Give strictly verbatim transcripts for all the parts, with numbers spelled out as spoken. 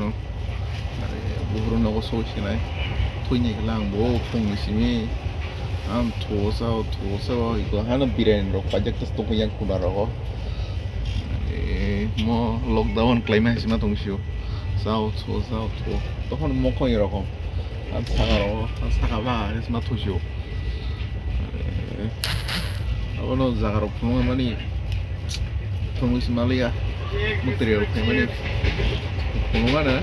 Are, buphuru nogo soi sinai. Thwini khe lang bo phungni simi. Ang thuo sao, thuo sao, iko hano biryani rok paijak tas tongkha yang kuna rogo. Are, mo lockdown klaima sima tong sio. Sao, thuo, sao, thuo. Tokon mokon rokom. Ang saka rogo, ang saka ba, sima thusio. Abono jaga rok phunukmani phunukwi se maliya. Mwtwirwi rok phaimani phunukmano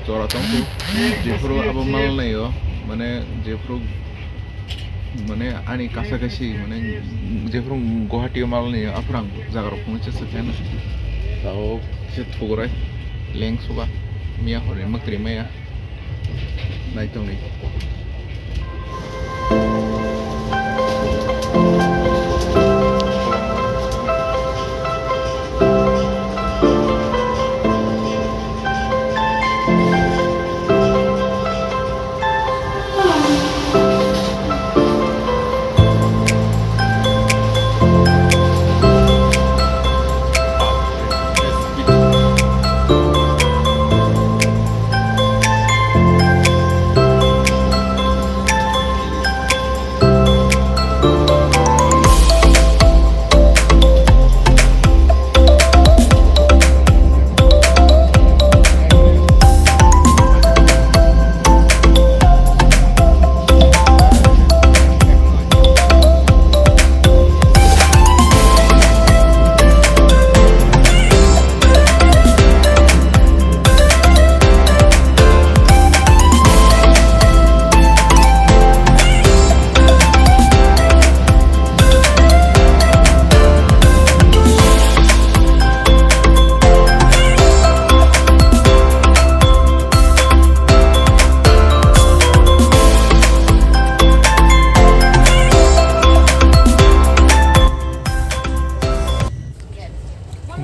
jora tongkhu. Jephuru abo malnaio, mane jephuru, mane ani kasa kasi, mane jephuru Guwahati o malnaio, aphuru ang jaga rok phunukwi se sakha. Tao kisa thugurai lengsuba miya hori mwtwirwi maya. Naitongni.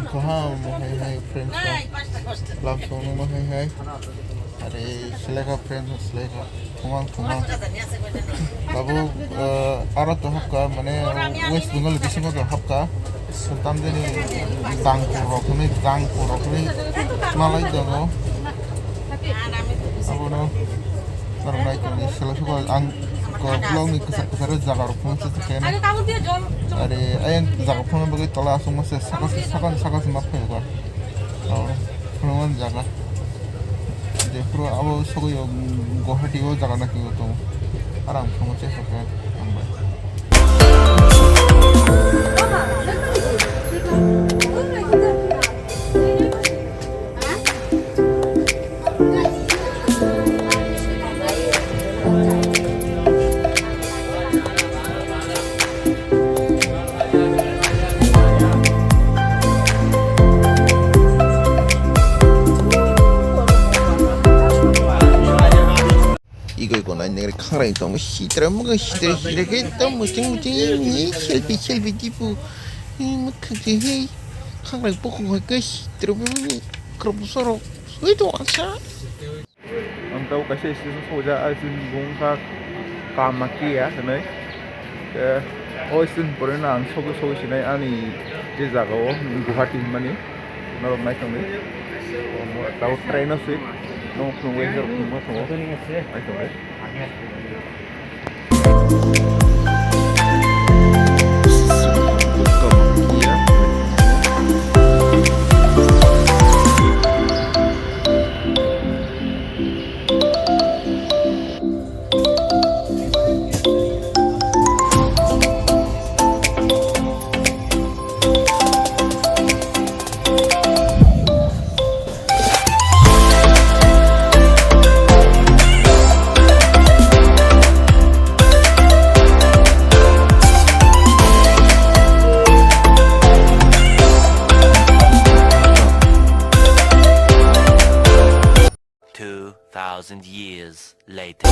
Kaham, hai hai, friends, love song no, hai hai. Are, seleka friends, seleka. Thumang, thumang. Babu, eh, aro to hapka, mane West Bengal bisingo to hapka. Tamjani Dangpur rokni, Dangpur rokni malai tongo. Abono norok nai tongni sela suka ang ko vlog ni kwchar kwchar jaga rok phunuksa khe. Are ayang jaga phunukna bagwi tola aswk masa saka saka saka ma phaio ba. Phunukmani jaga. Jephuru abo sogwi o Guwahati o jaga naki o tongo. Aro ang phunukma chesta khe hambai. Igoi gonai nengri khangrang tong sitra mung sitra sitra ke tong muching muching ni selfie selfie tipu ni mukha ke hei khangrang pokong ke sitra mung krop soro sui to asa. Ang tau kaisa station soja, ah, station bung kha Kamakia hinwi. Te o station porino ang sogwi sogwi sinai ani je jaga o Guwahati hinmani norok naithokni. Tau train o swi nong phunugwi norok phunukma tongo. Naithokni. Two thousand years later.